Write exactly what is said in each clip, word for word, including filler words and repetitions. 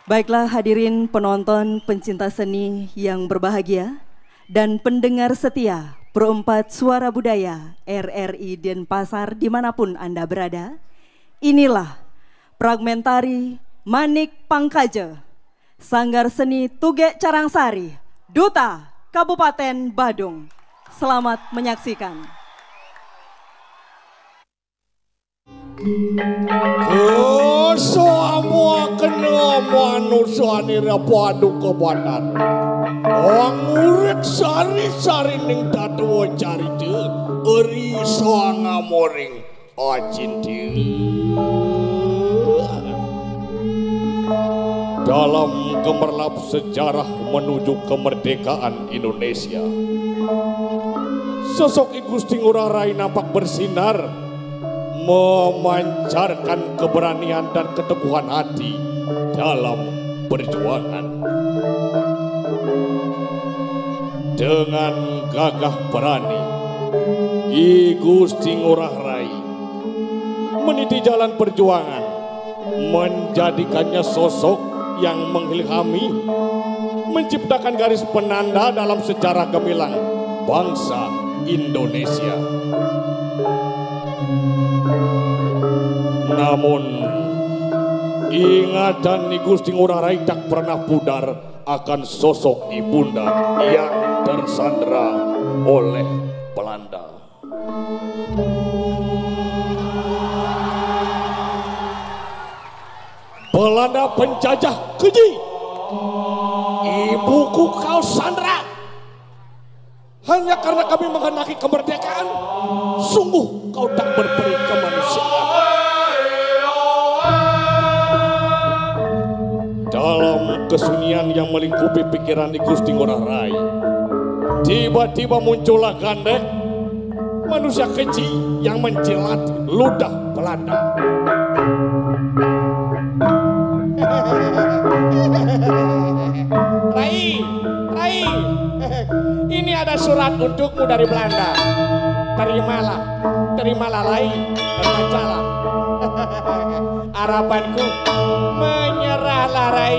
Baiklah, hadirin penonton, pencinta seni yang berbahagia, dan pendengar setia Pro empat Suara Budaya R R I Denpasar dimanapun Anda berada. Inilah Fragmentari Manik Pangkaja, Sanggar Seni Tugek Carangsari, Duta Kabupaten Badung. Selamat menyaksikan. Kesamuaken manusa nira paduka banar. Angurik sari-sarining tatwa carita eri sangamoring acinti. Dalam gemerlap sejarah menuju kemerdekaan Indonesia, sosok I Gusti Ngurah Rai nampak bersinar, memancarkan keberanian dan keteguhan hati dalam perjuangan. Dengan gagah berani, I Gusti Ngurah Rai meniti jalan perjuangan, menjadikannya sosok yang mengilhami, menciptakan garis penanda dalam sejarah gemilang bangsa Indonesia. Namun, ingatan I Gusti Ngurah Rai tak pernah pudar akan sosok ibunda yang tersandera oleh Belanda. Belanda penjajah keji. Ibuku kau sandera. Hanya karena kami menghendaki kemerdekaan, sungguh kau tak berperi kemanusiaan. Dalam kesunyian yang melingkupi pikiran I Gusti Ngurah Rai, tiba-tiba muncullah Gandek, manusia keji yang menjilat ludah Belanda. Rai, Rai, ini ada surat untukmu dari Belanda. Terimalah, terimalah Rai, dan bacalah. Harapanku, menyerahlah Rai.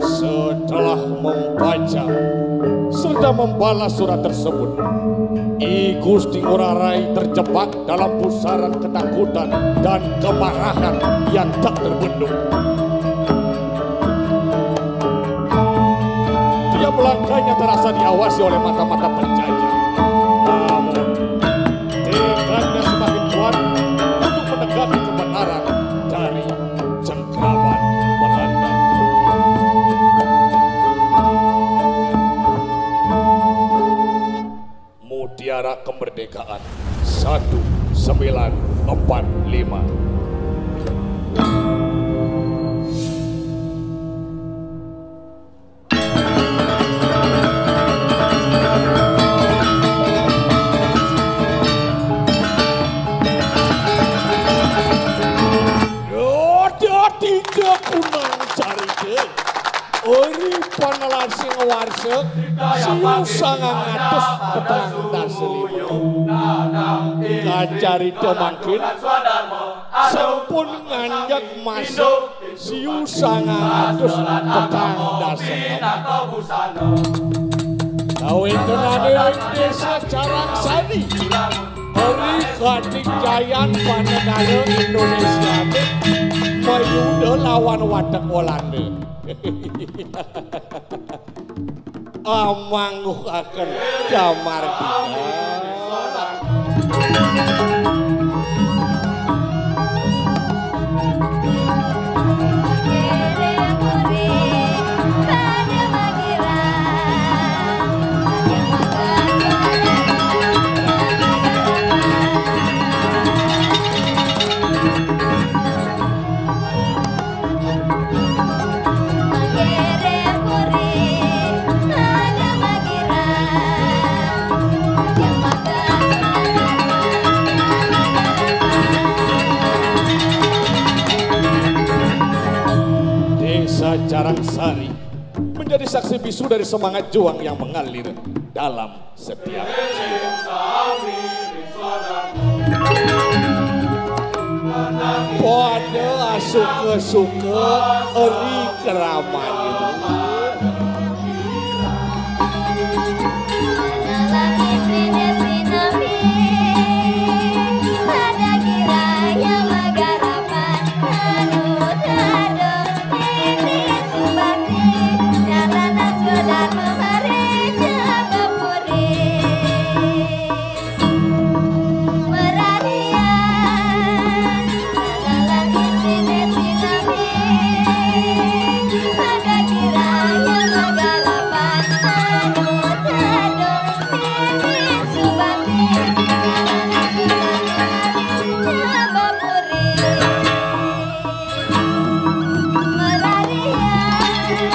Setelah membaca serta membalas surat tersebut, I Gusti Ngurah Rai terjebak dalam pusaran ketakutan dan kemarahan yang tak terbendung. Tiap langkahnya terasa diawasi oleh mata-mata penjajah. Namun, tekadnya semakin kuat untuk menegakkan kebenaran dari cengkraman Belanda. Mutiara Kemerdekaan seribu sembilan ratus empat puluh lima. Eri panelasing warsa siu sangang atus petang dasa lima. Kacarita mangkin sampun nganjak masa siu sangang atus petang dasa enem. Kawentenane ring Desa Carangsari, eri kadigjayan panegara Indonesia mayuda lawan watek Walanda. Amangguhaken kamardikan. Desa Carangsari menjadi saksi bisu dari semangat juang yang mengalir dalam setiap jiwa. Suka-suka eri keramat.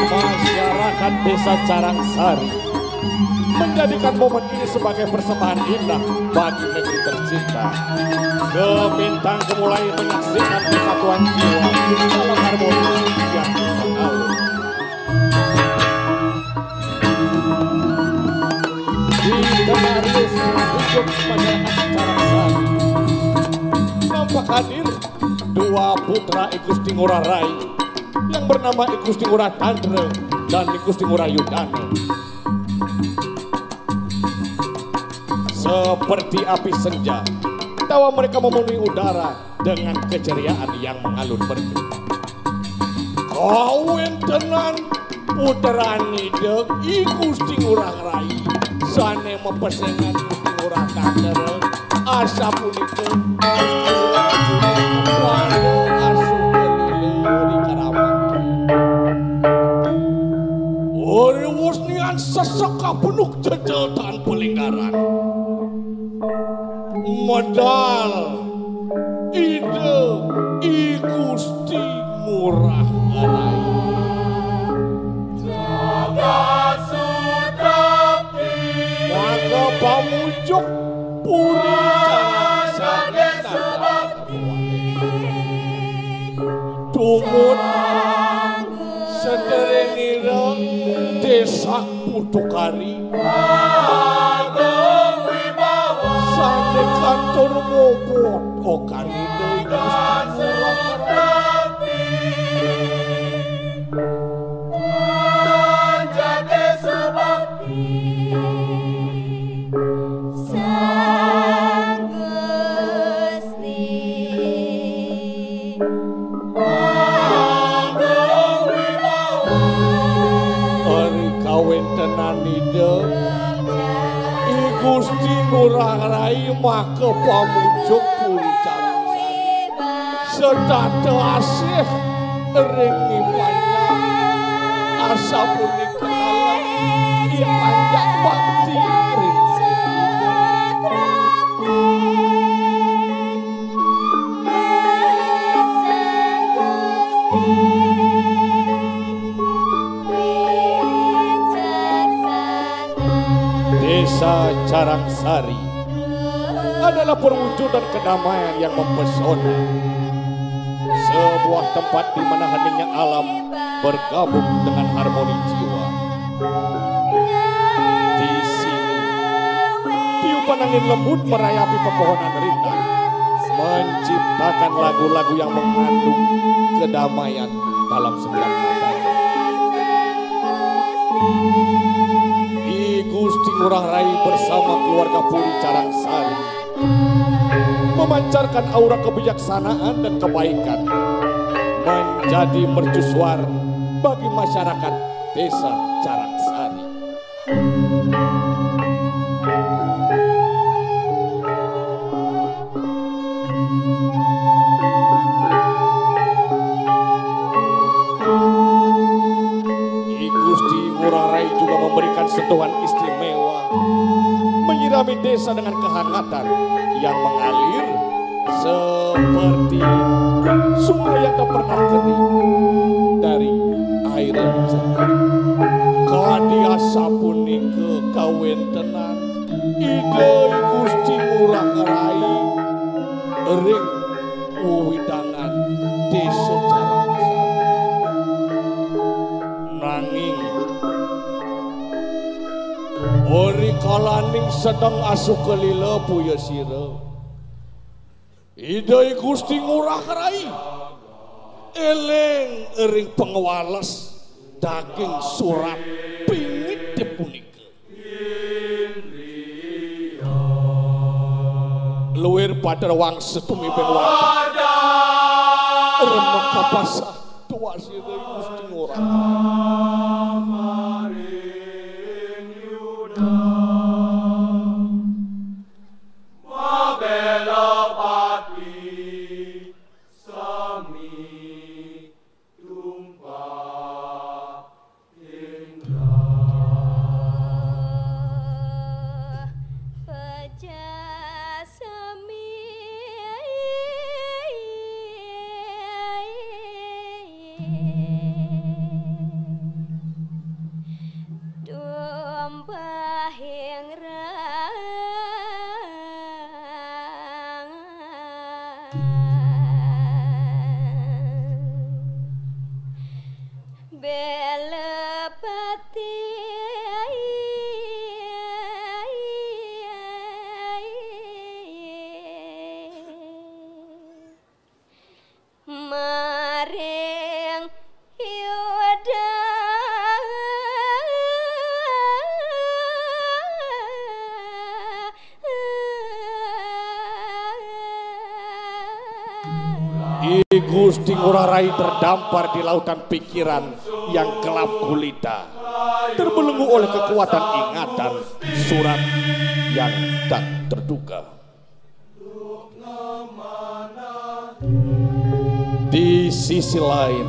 Masyarakat Desa Carangsari menjadikan momen ini sebagai persembahan indah bagi negeri tercinta. Gemintang gemulai menyaksikan persatuan jiwa dalam harmoni yang mengalir. Di tengah riuh hidup masyarakat Carangsari, nampak hadir dua putra I Gusti Ngurah Rai yang bernama I Gusti Ngurah Tandra dan I Gusti Ngurah Yudana. Seperti api senja, tawa mereka memenuhi udara dengan keceriaan yang mengalun merdu. Kawéntenan putranida I Gusti Ngurah Rai sané mapesengan Gusti Ngurah Tandra, asapunika. Waduh, asuka lila ri keramat. Riwus nian sesek kapenuk jejel tan pelinggaran. Medal Ida I Gusti Ngurah Rai. Jagat Sutapi. Maka pamujuk puri Carangsari. Tumut sederingira Desa Putukari. Sané kantur mobot okanida I Gusti Ngurah Rai. Sang Gusti. Ri kawéntenan Ida I Gusti Ngurah Rai maka pamujuk puri Carangsari. Setata asih ring I Panjak. Asapunika I Panjak bakti ring Desa Carangsari adalah perwujudan kedamaian yang mempesona. Sebuah tempat di mana heningnya alam bergabung dengan harmoni jiwa. Di sini, tiupan angin lembut merayapi pepohonan rindang, menciptakan lagu-lagu yang mengandung kedamaian dalam setiap kata. I Gusti Ngurah Rai bersama keluarga Puri Carangsari memancarkan aura kebijaksanaan dan kebaikan, menjadi mercusuar bagi masyarakat Desa Carangsari. I Gusti Ngurah Rai juga memberikan sentuhan istimewa, menyirami desa dengan kehangatan yang mengalir seperti sungai yang tak pernah kering dari air yang jernih. Kadi asapunika kawéntenan Ida I Gusti Ngurah Rai ring wewidangan Desa Carangsari. Nanging ri kalaning sedeng asuka lila puya sira, Ida I Gusti Ngurah Rai Eling ring pangwales daging Surat Pingit punika. Luir pada wangsa tumimbang wadah. Remek kapasah tuasira Gusti Ngurah. I Gusti Ngurah Rai terdampar di lautan pikiran yang gelap gulita, terbelenggu oleh kekuatan ingatan Surat yang tak terduga. Di sisi lain,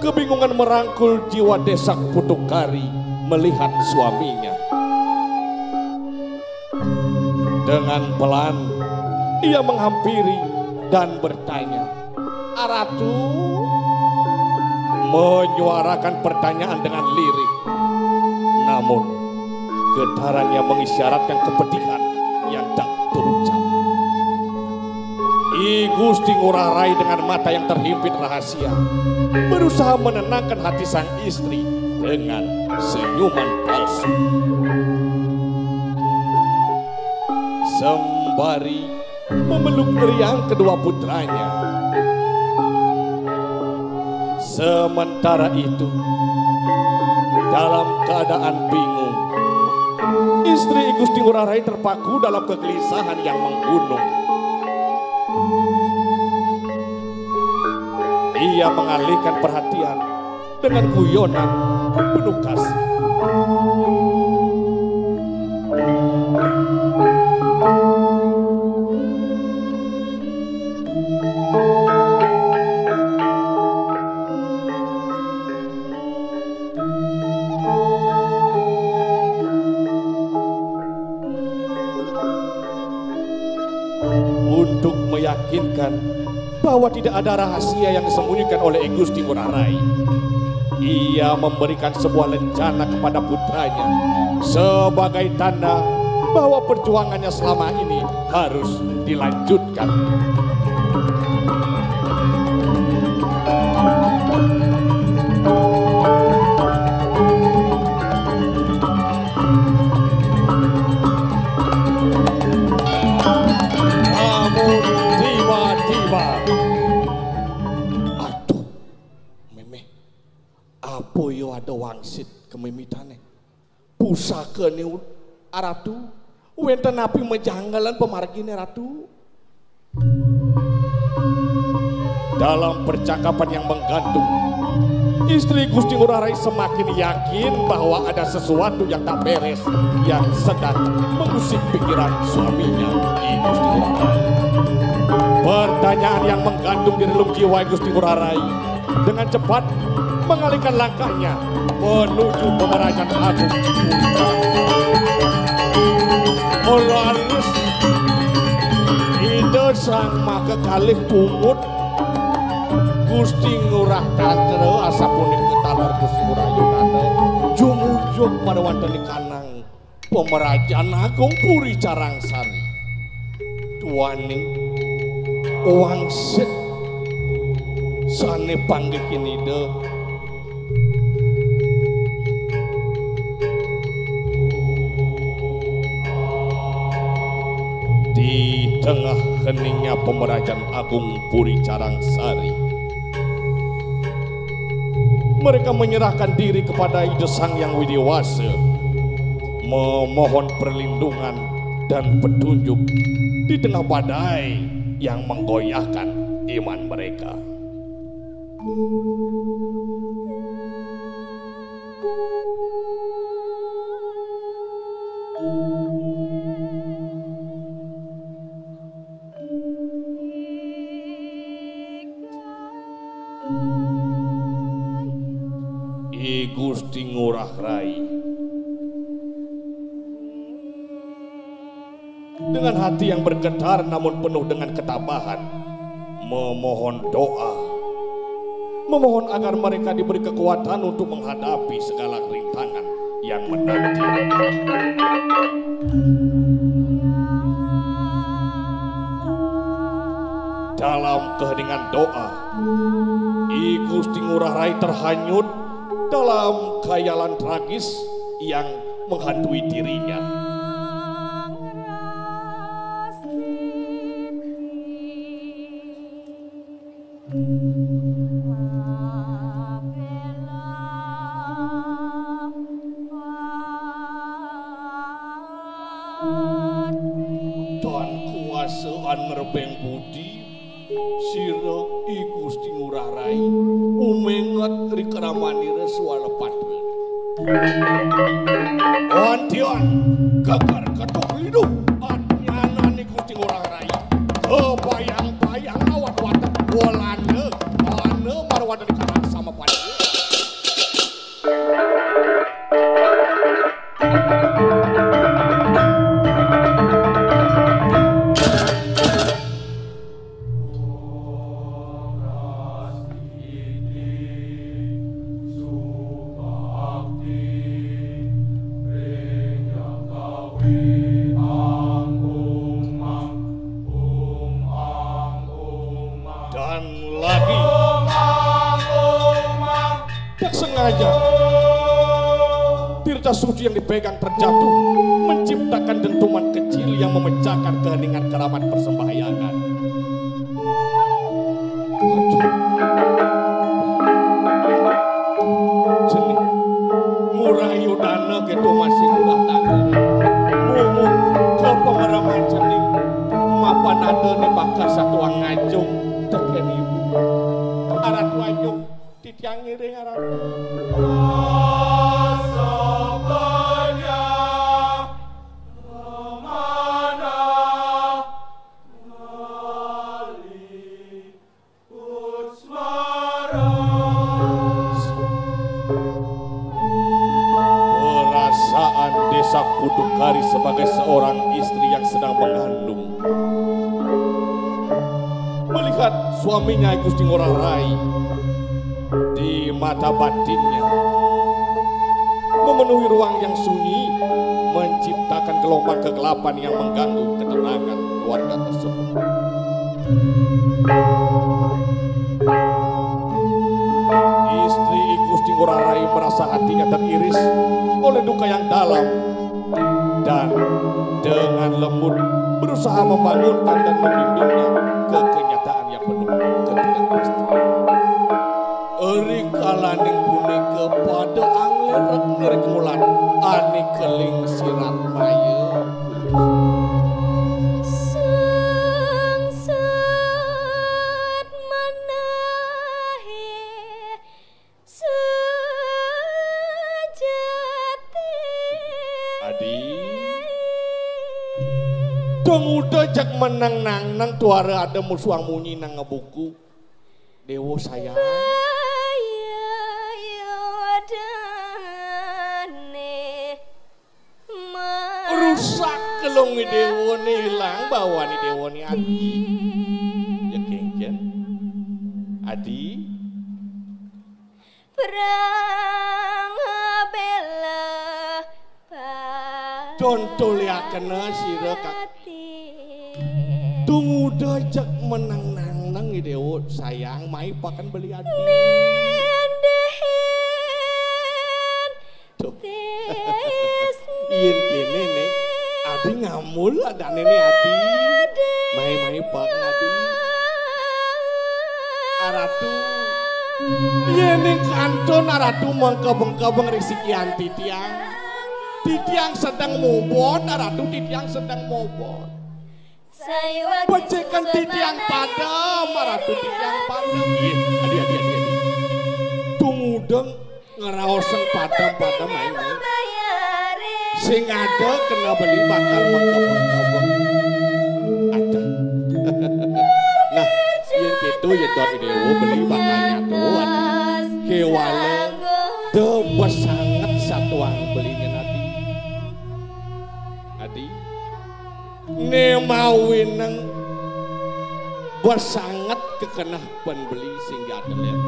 kebingungan merangkul jiwa Desak Putukari melihat suaminya. Dengan pelan, ia menghampiri dan bertanya, "Aratu?" Menyuarakan pertanyaan dengan lirih. Namun, getarannya mengisyaratkan kepedihan yang tak terucap. I Gusti Ngurah Rai dengan mata yang terhimpit rahasia berusaha menenangkan hati sang istri dengan senyuman palsu. Sembari memeluk riang kedua putranya. Sementara itu, dalam keadaan bingung, istri I Gusti Ngurah Rai terpaku dalam kegelisahan yang menggunung. Ia mengalihkan perhatian dengan guyonan penuh kasih. Untuk meyakinkan bahwa tidak ada rahasia yang disembunyikan oleh I Gusti Ngurah Rai, ia memberikan sebuah lencana kepada putranya sebagai tanda bahwa perjuangannya selama ini harus dilanjutkan. Namun tiba-tiba, aduh, méméh, apa ya ada wangsit kemimitané? Pusakané, Ratu, wénten napi majangelan pamarginé, Ratu? Dalam percakapan yang menggantung, istri Gusti Ngurah Rai semakin yakin bahwa ada sesuatu yang tak beres yang sedang mengusik pikiran suaminya, I Gusti Ngurah Rai. Pertanyaan yang menggantung di relung jiwa Gusti Ngurah Rai dengan cepat mengalihkan langkahnya menuju Pemerajan Agung. Mula alus, Ida Sang Maka Kalih Pungut, Gusti Ngurah Tantra, asapunika taler Gusti Ngurah Yunanda, jumujug pada wonten ing kanang Pemerajan Agung Puri Carangsari. Duaning wangsit sané panggih kinida. Di tengah keningnya Pemerajan Agung Puri Carangsari, Mereka menyerahkan diri kepada Ida Sang Yang Widi Wasa, memohon perlindungan dan petunjuk di tengah badai yang menggoyahkan iman mereka. I Gusti Ngurah Rai, dengan hati yang bergetar namun penuh dengan ketabahan, memohon doa, memohon agar mereka diberi kekuatan untuk menghadapi segala rintangan yang menanti. Dalam keheningan doa, I Gusti Ngurah Rai terhanyut dalam khayalan tragis yang menghantui dirinya. Dan kuasa anrebeng budi, sira I Gusti Ngurah Rai, umenget rikramanira swala patra. Antian, geger ketuk liduh, anyanan I Gusti Ngurah Rai. Kebayang-bayang awat watek Walanda, ana marwanda di kalangan sama pada. Dan lagi, tak sengaja, tirta suci yang dipegang terjatuh, menciptakan dentuman kecil yang memecahkan keheningan keramat persembahyangan. Aduh. Cening, ngurah yudana gitu masih ngurah tanda. Mumu, ke pengeraman cening, mapan ada ni bakal satu ngajung teken ibu. Aratu ajung, titiang ngiring aratu. Perasaan Desa Kudukari sebagai seorang istri yang sedang mengandung, melihat suaminya Gusti Ngurah Rai di mata batinnya, memenuhi ruang yang sunyi, menciptakan gelombang kegelapan yang mengganggu ketenangan keluarga tersebut. Istri I Gusti Ngurah Rai merasa hatinya teriris oleh duka yang dalam dan dengan lembut berusaha membangunkan dan membimbingnya ke kenyataan yang penuh ketidakpastian. Rikalaning punika pada anglerek ngiring mulat ané keling sirat maya. Sungsut menahi sujati. Adi. Dong uda jak menang nang nang tuara ada musuang munyi nang ngebuku. Déwa sayang. Bayudane rusak kelong déwane ilang bawane déwane Adi. Ya kéngkén. Adi. Perang bela. Contoh liakena sira kak. Tumuda cek meneng nang nang Déwa sayang mai pakan beli adi. Tuh. Yen kene nih, adi ngamul ada nene adi. Mai mai pakan adi. Aratu. Yéning kantun Ratu mengkebeng-kebeng ring sikian titiang. Titiang sedeng mobot, Ratu, titiang sedeng mobot. Becikén titiang padem, Ratu, titiang padem. Nggih, adi, adi, adi, adi. Tumudeng ngraosang padem-padem aé. Sing ada kena beli bakal mengkebeng-kebeng. Ada. Nah, yén kéto ya Dor Déwa beli bakal nyatu, adi. Kéwala da besanget satuang beliné adi. Adi. Né mawinang besanget kekeneh ban beli sing atelén.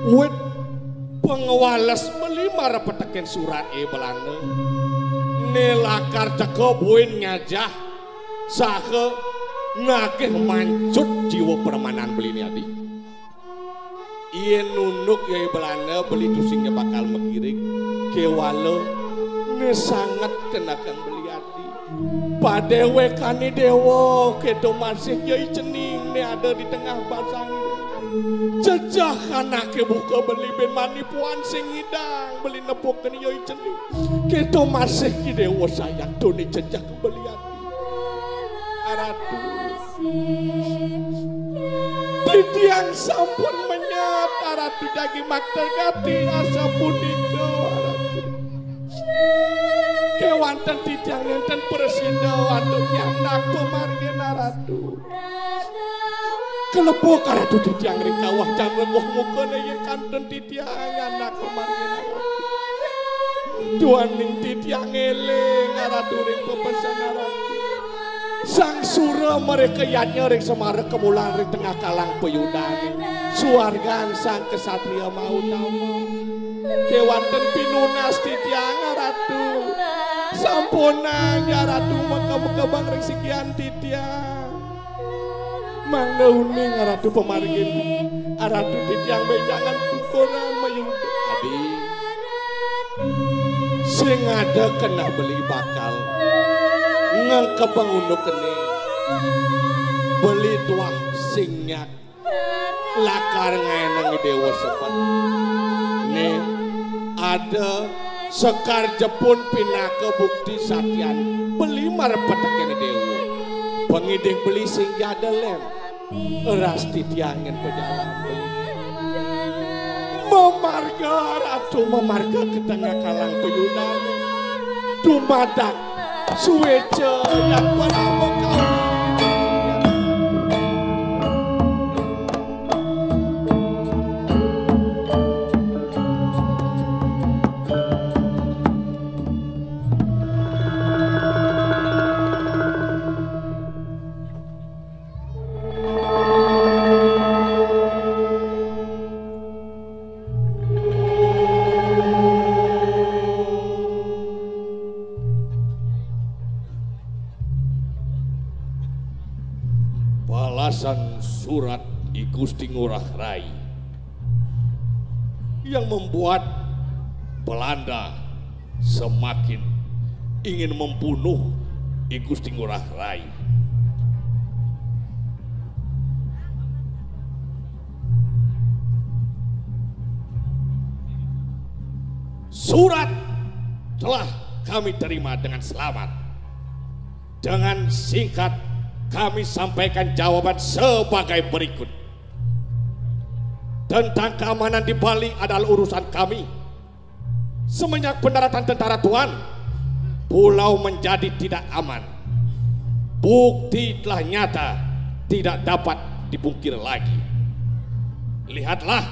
Wit pangwales beli mara petekén surat é Belanda. Né lakar teka buin nyajah saha nagih mancut jiwa pramanan beliné adi. Yén nunduk ya Belanda, beli tusingnya bakal makiring. Kéwala né sanget kenakan beli adi. Padéwékané déwa, kéto masih ya i cening né ada di tengah basang. Jejeh anaké buka beli bin mani puan sing ngidang beli nepukin ya i cening. Kéto masih ki déwa sayang to né jejeh beli adi. Ratu. Titiang sampun menyat, Ratu, jagi makta gati asapunika, Ratu. Kéwanten titiang nénten prasida antuk nyandak pamargin, Ratu. Kalebur, Ratu, titiang ring kawah jang rengguh mukané yén kantun titiang nyandak pamargin, Ratu. Duaning titiang éling, Ratu, ring pepesen, Ratu. Sang sura mareka yadnya ring Semara kamulan ring tengah kalang payudané. Suargan sang ksatria mautama. Kéwanten pinunas titiang, Ratu. Sampunang ya Ratu, maka-maka bang ring sikian titiang. Mangda uning Ratu pamargin. Ratu titiang bénjangan pukuran mayuda. Adi. Sing ada keneh beli bakal ngengkebeng unduk kené. Beli tuah sing nyak lakar ngaénang déwa sebet. Né ada sekar jepun pinaka bukti satian beli marep petekéné déwa. Pangidih beli sing jada lén. Ras titiangin pajalan beli. Mamarga Ratu, mamarga ka tengah kalang payudané. Dumadak suéca yang parama kawi. Balasan surat I Gusti Ngurah Rai yang membuat Belanda semakin ingin membunuh I Gusti Ngurah Rai. Surat telah kami terima dengan selamat. Dengan singkat, kami sampaikan jawaban sebagai berikut. Tentang keamanan di Bali adalah urusan kami. Semenjak pendaratan tentara Tuan, pulau menjadi tidak aman. Bukti telah nyata, tidak dapat dipungkir lagi. Lihatlah,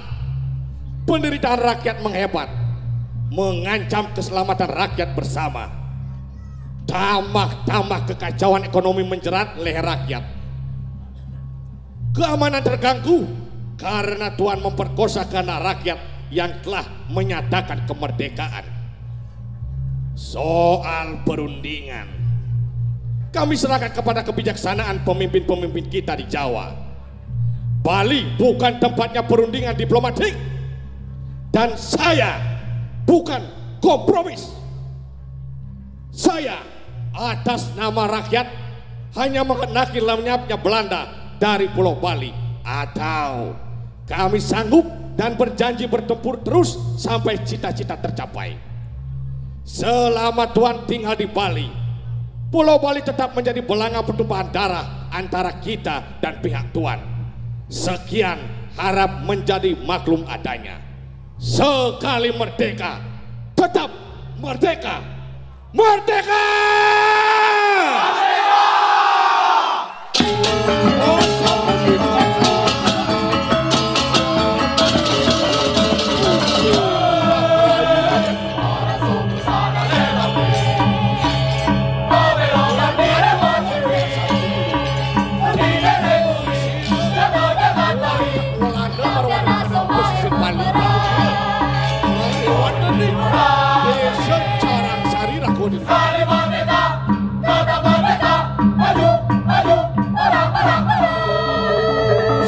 penderitaan rakyat menghebat, mengancam keselamatan rakyat bersama. Tambah-tambah kekacauan ekonomi menjerat leher rakyat. Keamanan terganggu karena Tuan memperkosa kehendak rakyat yang telah menyatakan kemerdekaan. Soal perundingan, kami serahkan kepada kebijaksanaan pemimpin-pemimpin kita di Jawa. Bali bukan tempatnya perundingan diplomatik. Dan saya bukan kompromis. Saya atas nama rakyat hanya mengenaki lenyapnya Belanda dari Pulau Bali atau Kami sanggup dan berjanji bertempur terus sampai cita-cita tercapai. Selama Tuan tinggal di Bali, Pulau Bali tetap menjadi belanga pertumpahan darah antara kita dan pihak Tuan. Sekian, harap menjadi maklum adanya. Sekali merdeka, tetap merdeka. Merdeka! Pesisir Bali. Wonten ing Desa Carangsari, Ragunan.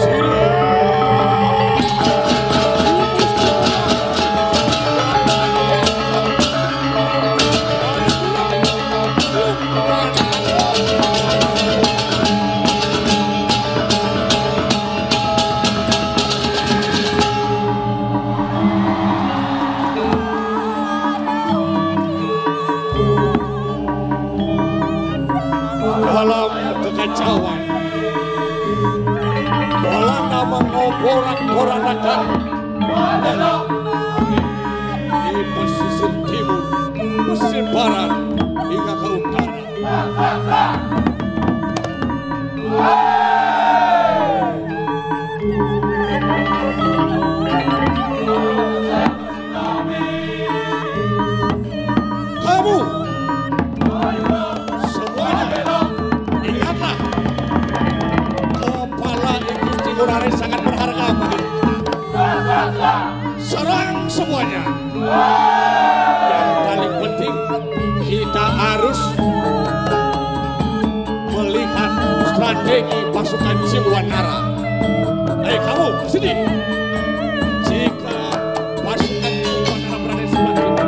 Siri. Dalam kekacauan, Belanda mengorak-porandakan di pesisir timur, pesisir barat, hingga ke utara. Kamu semuanya, ingatlah, kepala Gusti Ngurah Rai sangat berharga, Pak. Serang semuanya. Yang paling penting, kita harus melihat strategi pasukan Simuan Nara. Hei, kamu, ke sini. Jika pasukan Simuan Nara berada di sebelah timur,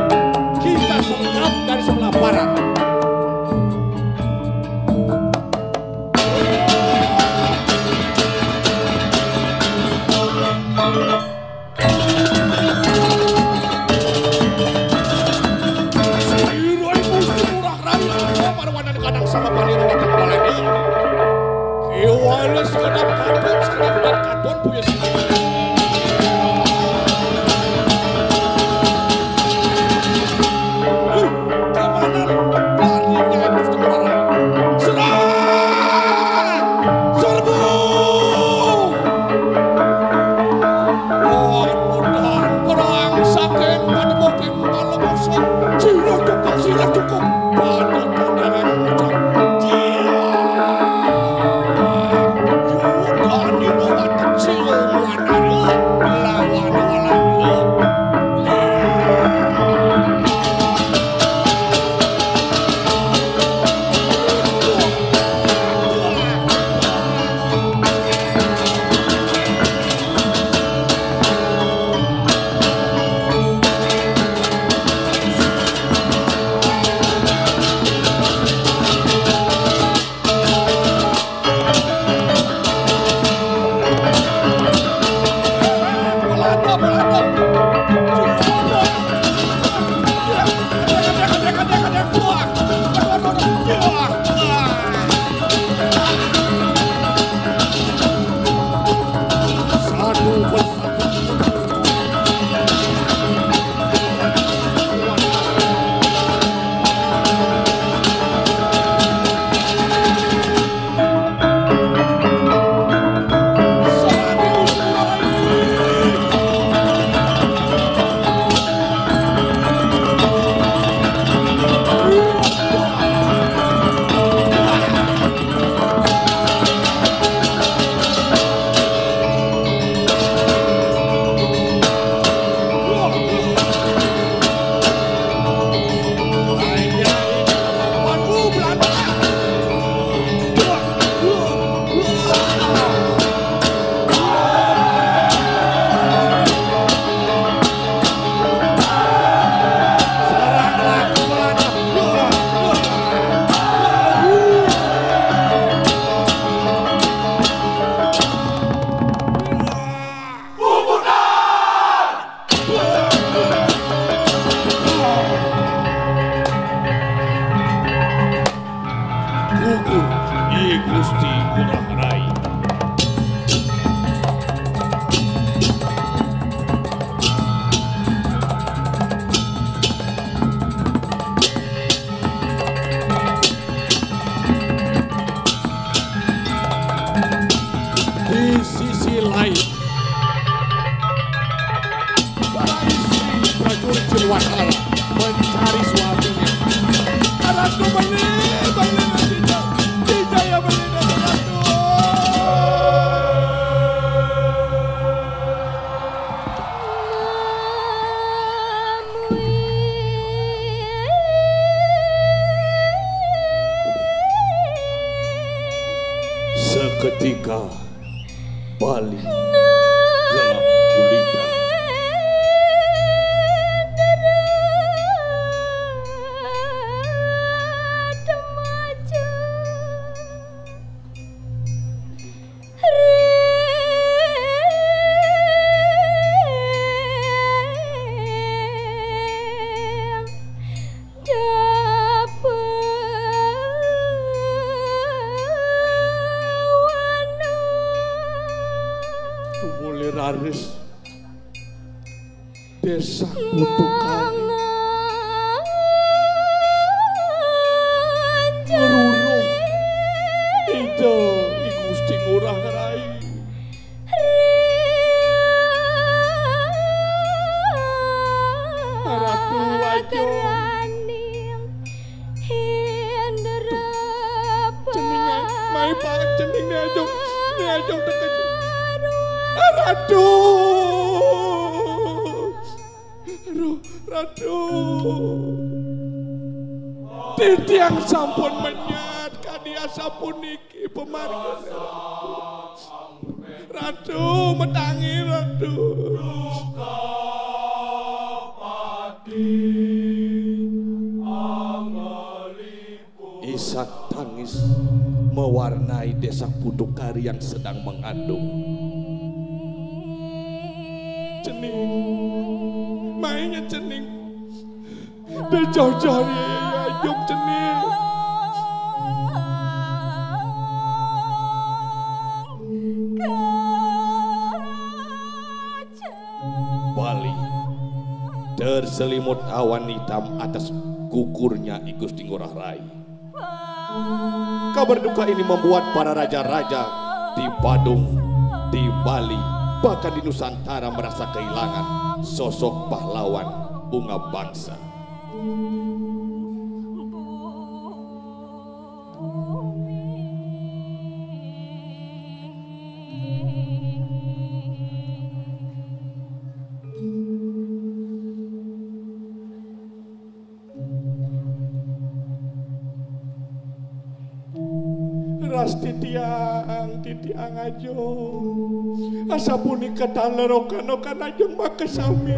kita sergap dari sebelah barat. Sira iku Gusti Ngurah Rai, apa marwanan kadang sama panira watang baleni. Kiwales kedap katon, sekedap dan katon, buya sekali. Wih, keamanan lari dengan Gusti Ngurah Rai. Serang! Serbu! Perang saking Padepokan Malebasa. Sira cukup, sira cukup. Pada tendangan ucap. Jiwa. Yudhani Rowan Siluman. Di sisi lain, para istri prajurit Silwastra mencari suaminya. Ratu beli, beli, tidak, tidak ya beli, Ratu. Seketika Bali gelap gulita. Tumuli raris Desa Kutukan. Ngeruruh. Ida I Gusti Ngurah Rai. Ratu Ajo. Cening, mai, Pak, cening ni Ajo. Ni Ajo teka. Ratu. Aduh, Ratu. Titiang sampun menyat kadi asapuniki pamargi. Ratu, metangi, Ratu. Isak tangis mewarnai Desa Kutukari yang sedang mengandung. Cening, mai nya cening. Dejajari ayung cening. Bali terselimut awan hitam atas gugurnya I Gusti Ngurah Rai. Kabar duka ini membuat para raja-raja di Badung, di Bali, bahkan di Nusantara merasa kehilangan sosok pahlawan bunga bangsa. Ras titiang, titiang Ajo. Asapunika taler okan-okan Ajo makasami.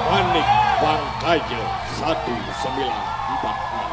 Manik Pangkaja satu sembilan empat enam.